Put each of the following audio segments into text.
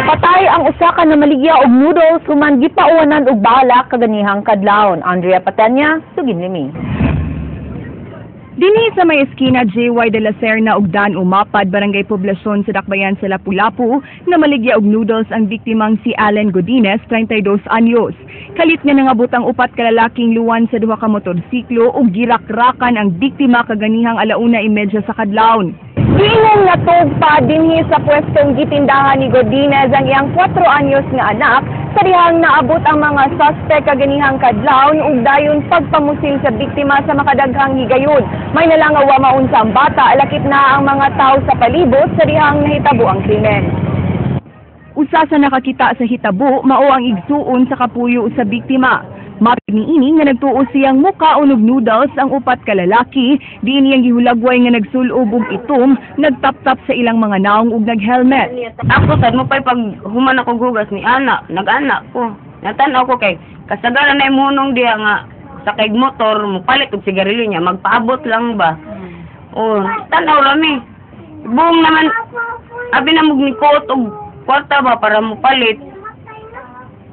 Patay ang usa ka namaligya og noodles human gipauwanan og bala kaganihang kadlawon. Andrea Patenya, sugin limi. Dinhi sa may eskina JY de la Serna ug Dan Umapad, Barangay Poblacion sa Dakbayan sa Lapu-Lapu, namaligya og noodles ang biktimang si Allen Godinez, 32 anyos. Kalit nga nangabot ang upat ka lalaking luwan sa duha ka motorsiklo ug girakrakan ang biktima kaganihang 1:30 sa kadlawon. Giingon nga pa dinhi sa pwestong gitindahan ni Godinez ang iyang 4 anyos nga anak sa dihang naabot ang mga suspect kaganihang kadlawon ug dayon pagpamusil sa biktima sa makadaghang higayon. May nalang nga wa maunsa ang bata, lakip na ang mga tao sa palibot sa dihang nahitabo ang krimen. Usa sa nakakita sa hitabo mao ang igsuon sa kapuyo sa biktima. Matod niini nga nagtuo siyang mukaon og noodles ang upat ka lalaki, diin iyang gihulagway nga nagsulob og itom, nagtaptap sa ilang mga naong ug naghelmet. Ako sad mo pa'y pag human ako gugas ni ana, nag-ana ko. Natanaw ko kay kasagaran na imunong diha nga sa kay motor mupalit og sigarilyo niya, magpaabot lang ba. Oh, tanaw ra mi. Buong naman abi na mog nikuot og kwarta ba para mupalit.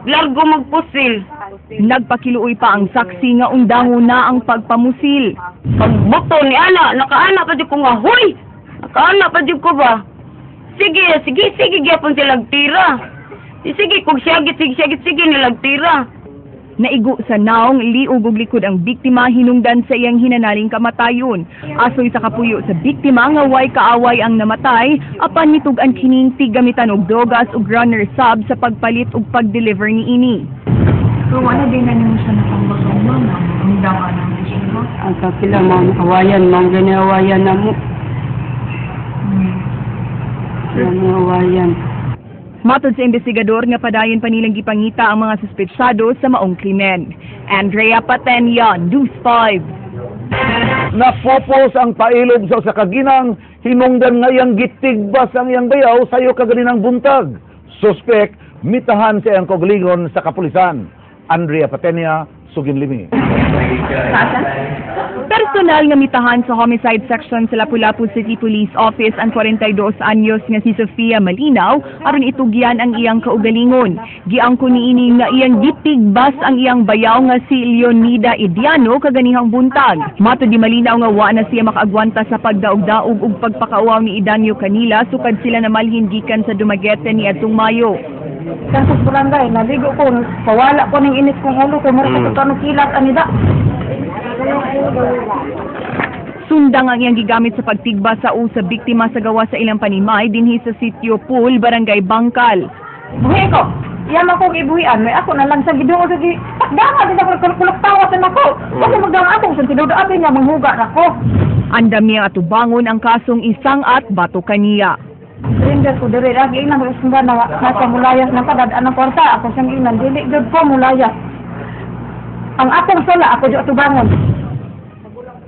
Largo magpusil. Nagpakiluoy pa ang saksi nga undangon na ang pagpamusil. Pagbuto ni ana, nakaana pa jud ko nga, "Huy!" Nakaana pa jud ko ba? Sige, sige, sige, gyapon sila tira. Sige, kung siyagit, sige, siyagit, sige, nilag tira. Naigo sa naong, liog ug likod ang biktima hinungdan sa iyang hinanaling kamatayon. Asoy sa kapuyo sa biktima nga way kaaway ang namatay, apan mitug-an kining tiggamitan og drogas ug runner sub sa pagpalit ug pag-deliver niini. So, wala din na nimo siya natambakan, ma'am? Ang dama ng siya. Ang kapila, ma'am, awayan, ma'am, gani awayan na mo. Gani awayan. Matod sa investigador nga padayon pa nilang gipangita ang mga suspetsado sa maong krimen. Andrea Patenya, News 5. Napopos ang pailob sa usa ka ginang hinungdan nga iyang gitigbas ang iyang bayaw sayo kaganinang buntag. Suspek mitahan sa iyang kaugalingon sa kapulisan. Andrea Patenia, sugin limi. Personal nga mitahan sa Homicide Section sa Lapu-Lapu City Police Office ang 42 anyos nga si Sofia Malinaw aron itugyan ang iyang kaugalingon. Giangko niini nga iyang gitigbas ang iyang bayaw nga si Leonida Idiano kaganihang buntag. Matod ni Malinaw nga wa na siya makaagwanta sa pagdaog-daog ug pagpakauaw ni Idanyo kanila sukad sila namalhin gikan sa Dumaguete niadtong Mayo. Kan sa barangay, naligo ko, pawala ko ng init kong ulo, kay mura ko mm. Kilat anida. Sundang ang iyang gigamit sa pagtigba sa sa biktima sa gawa sa ilang panimay dinhi sa Sitio Pool, Barangay Bangkal. Buhi ko. Iya man kong ibuhian, may ako na lang sa giduo sa gi. Pakdama din ako kulok tawa sa nako. Kasi magdama ako sa tinudo abi nga manghuga nako. Andami ang atubangon ang kasong isang at bato kaniya. Surrender ko diri lagi ingnan ko sumba na nasa mulayas na kadad ang kwarta ako siyang ingnan dili gyud ko mulayas. Ang akong sala ako di atubangon.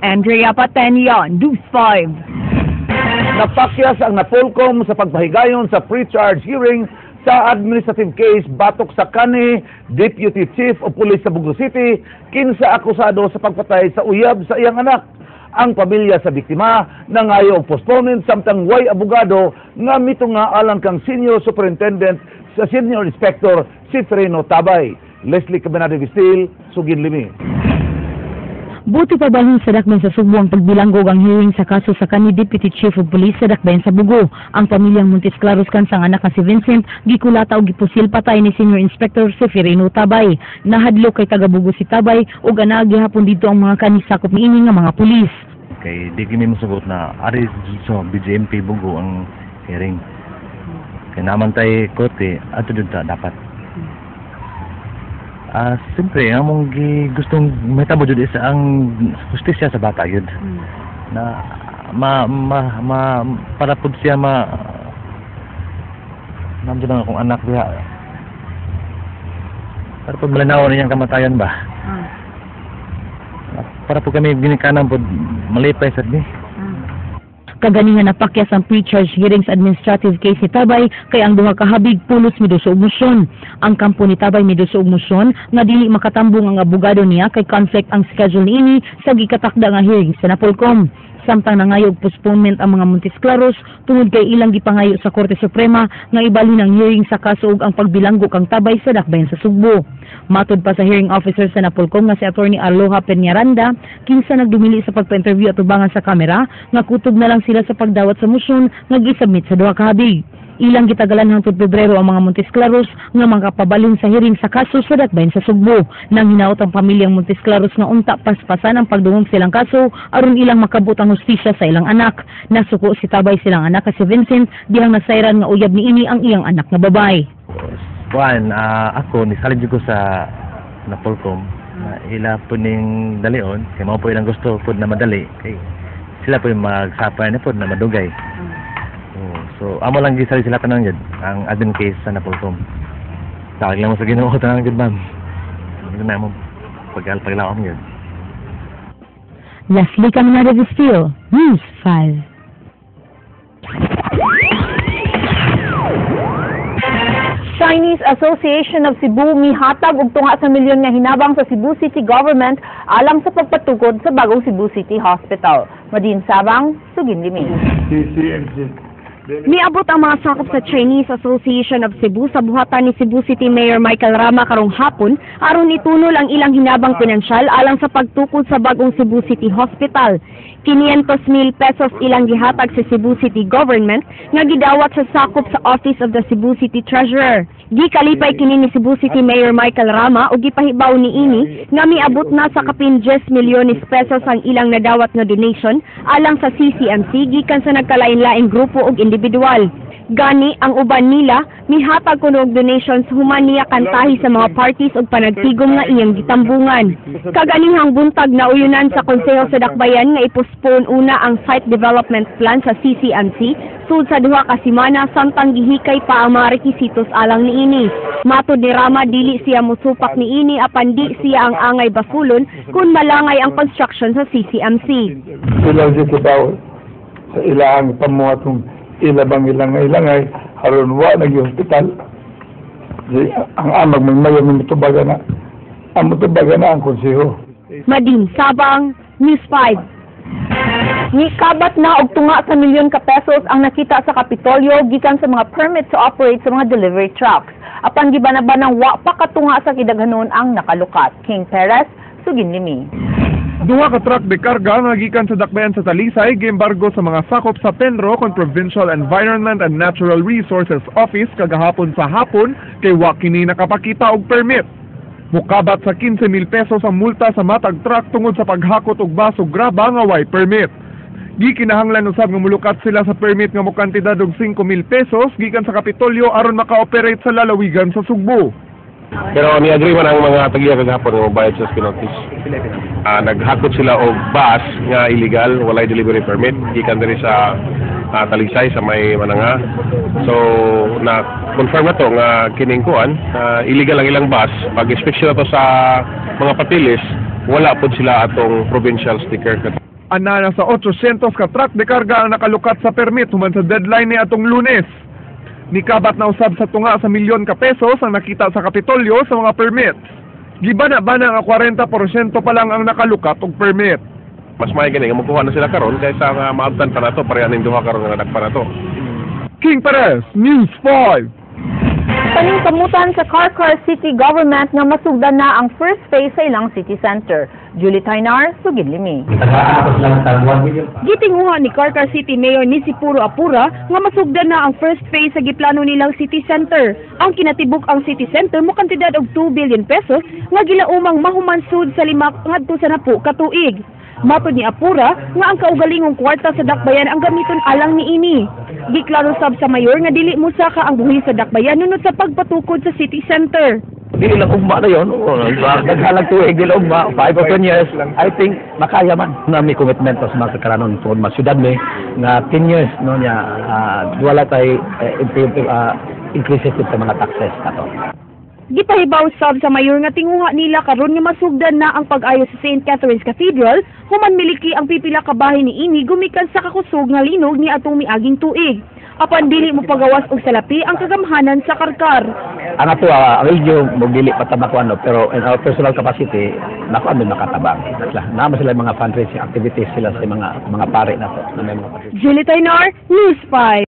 Andrea Patenia, News 5. Napakyas ang Napolcom sa pagpahigayon sa pre-charge hearing sa administrative case batok sa kani Deputy Chief of Police sa Bogo City kinsa akusado sa pagpatay sa uyab sa iyang anak. Ang pamilya sa biktima nangayo og postponement samtang way abogado nga mitunga alang kang Senior Superintendent sa Senior Inspector Cifrino Tabay. Leslie Cabenade Vistil, sugin limi. Buti pa balhin sa Dakbayan sa Sugbo ang pagbilanggo ang hearing sa kaso sa kani Deputy Chief of Police sa Dakbayan sa Bugo. Ang pamilyang Montes Claros kan sang anak nga si Vincent gikulata og gipusil patay ni Senior Inspector Seferino Tabay. Nahadlok kay taga Bugo si Tabay ug anaa gihapon dito ang mga kanisakop niini nga mga pulis. Kay di kami mosugot na ari sa BJMP Bugo ang hearing. Kay naman tay korte ato jud ta dapat. Siyempre, ang among gustong mahitabo jud is ang hustisya sa bata yun. Na ma ma ma para pud siya ma nandiyan ang akong anak diha. Para pud malinaw niyang kamatayan ba. Para po kami ginikanan pud malipay sad ni. Kaganingan napakyas ang pre-charge hearing sa administrative case ni Tabay kay ang duha ka habig pulos miduso og motion. Ang kampo ni Tabay miduso og motion nga dili makatambong ang abogado niya kay conflict ang schedule niini sa gikatakda nga hearing sa Napolcom. Samtang nangayo og postponement ang mga Montesclaros tungod kay ilang gipangayo sa Korte Suprema nga ibalhin ang hearing sa kaso ug ang pagbilanggo kang Tabay sa dakbayan sa Sugbo. Matod pa sa hearing officer sa Napolcom nga si Attorney Aloha Peñaranda, kinsa nagdumili sa pagpa-interview atubangan sa kamera, nga kutob na lang sila sa pagdawat sa motion nga gisubmit sa duha ka habig. Ilang gitagalan hangtod Pebrero ang mga Montesclaros nga makapabalhin sa hearing sa kaso sa dakbayan sa Sugbo. Nang hinaot ang pamilyang Montesclaros nga unta paspasan ang pagdungog silang kaso aron ilang makabot ang hustisya sa ilang anak. Nasuko si Tabay silang anak si Vincent dihang nasayran nga uyab niini ang iyang anak nga babae. Kuan, ako nisalig jud ko sa Napolcom na ila po ning dalion kay mao po ilang gusto pod na madali kay sila po yung magsapay na pod na madugay. Oh, so amo lang gisalig sila tanan jud ang admin case sa Napolcom. Tawag lang mo sa Ginoo tanan jud, ma'am. Ano na mo paglaom yun. Leslie Caminada de Steel, News 5. Chinese Association of Cebu mihatag og tunga sa milyon nga hinabang sa Cebu City Government alang sa pagpatukod sa bagong Cebu City Hospital. Madin Sabang, Sugin Limi. CCMC. Miabot ang mga sakop sa Chinese Association of Cebu sa buhatan ni Cebu City Mayor Michael Rama karong hapon aron itunol ang ilang hinabang pinansyal alang sa pagtukod sa bagong Cebu City Hospital. 500 mil pesos ilang gihatag sa Cebu City Government nga gidawat sa sakop sa Office of the Cebu City Treasurer. Gikalipay kini ni Cebu City Mayor Michael Rama ug gipahibaw niini nga miabot na sa kapin 10 milyones pesos ang ilang nadawat nga donation alang sa CCMC gikan sa nagkalain-laing grupo ug individual. Gani ang uban nila mihatag kuno og donations human niya kantahi sa mga parties ug panagtigom nga iyang gitambungan. Kaganihang buntag na uyunan sa Konseho sa Dakbayan nga ipospone una ang site development plan sa CCMC sud sa 2 ka semana samtang gihikay pa ang mga rekisitos alang niini. Matod ni Rama, dili siya mosupak niini apan di siya ang angay basulon kung malangay ang construction sa CCMC. Sila si Kibaw sa ilang pamuhatong ilabang ilangay-ilangay aron wa nag hospital. Di, ang amag magmayo may mutubaga na. Ang mutubaga na ang konseho. Madin Sabang, News 5. Nikabat na og tunga sa milyon ka pesos ang nakita sa Kapitolyo gikan sa mga permit to operate sa mga delivery trucks. Apan gibanabanang wa pa katunga sa kidaghanon ang nakalukat. King Perez, Sugin Limi. Duha ka truck de karga nga gikan sa dakbayan sa Talisay giembargo sa mga sakop sa Penro kon Provincial Environment and Natural Resources Office kagahapon sa hapon kay wa kini nakapakita og permit. Mukabat sa 15,000 pesos ang multa sa matag truck tungod sa paghakot og baso graba nga way permit. Gikinahanglan usab nga mulukat sila sa permit nga mokantidad og 5,000 pesos gikan sa Kapitolyo aron maka-operate sa lalawigan sa Sugbo. Pero ni-agree man ang mga tagiya kagahapon nga mobayad sa penalties. Naghakot sila og bus nga illegal, walay delivery permit gikan diri sa Talisay sa may Mananga. So na confirm na to nga kining kuan, illegal ang ilang bus. Pag inspection na to sa mga papeles, wala pod sila atong provincial sticker. Ana na sa 800 ka truck de karga ang nakalukat sa permit human sa deadline ni atong Lunes. Nikabat na usab sa tunga sa milyon ka pesos ang nakita sa Kapitolyo sa mga permits. Gibana-bana nga 40% pa lang ang nakalukat og permit. Mas may gani nga magkuha na sila karon kaysa nga maabtan pa nato pareha ning duha karon nga nadakpan nato. King Perez, News 5. Paningkamutan sa Carcar City Government nga masugdan na ang first phase sa ilang city center. Julie Taynar, Sugid Limi. Gitinguha ni Carcar City Mayor Nisipuro Apura nga masugdan na ang first phase sa giplano nilang city center. Ang kinatibuk ang city center mo kantidad og 2 billion pesos nga gilaumang mahumansud sa 5 ngadto sa 10 ka tuig. Matod ni Apura nga ang kaugalingong kwarta sa dakbayan ang gamiton alang niini. Giklaro sab sa mayor nga dili mosaka ang buhi sa dakbayan nunod sa pagpatukod sa city center. Dili lang ugma na yun. Naghalag tuig, dili ugma. 5 or 10 years, I think makaya man. Na may commitment sa mga kakaranon tungod mas syudad mi nga 10 years no niya wala tay increases sa mga taxes ato. Gipahibaw sab sa mayor nga tinguha nila karon nga masugdan na ang pag-ayo sa St. Catherine's Cathedral human miliki ang pipila ka bahin niini gumikan sa kakusog nga linog ni atong miaging tuig. Apan dili mo pagawas og salapi ang kagamhanan sa Karkar. Ang ato ang LGU mo dili pa ta makuan, no, pero in our personal capacity nakuan min makatabang. Naa man sila mga fundraising activities sila sa mga pare na to na may mga Julie Taynor, News 5.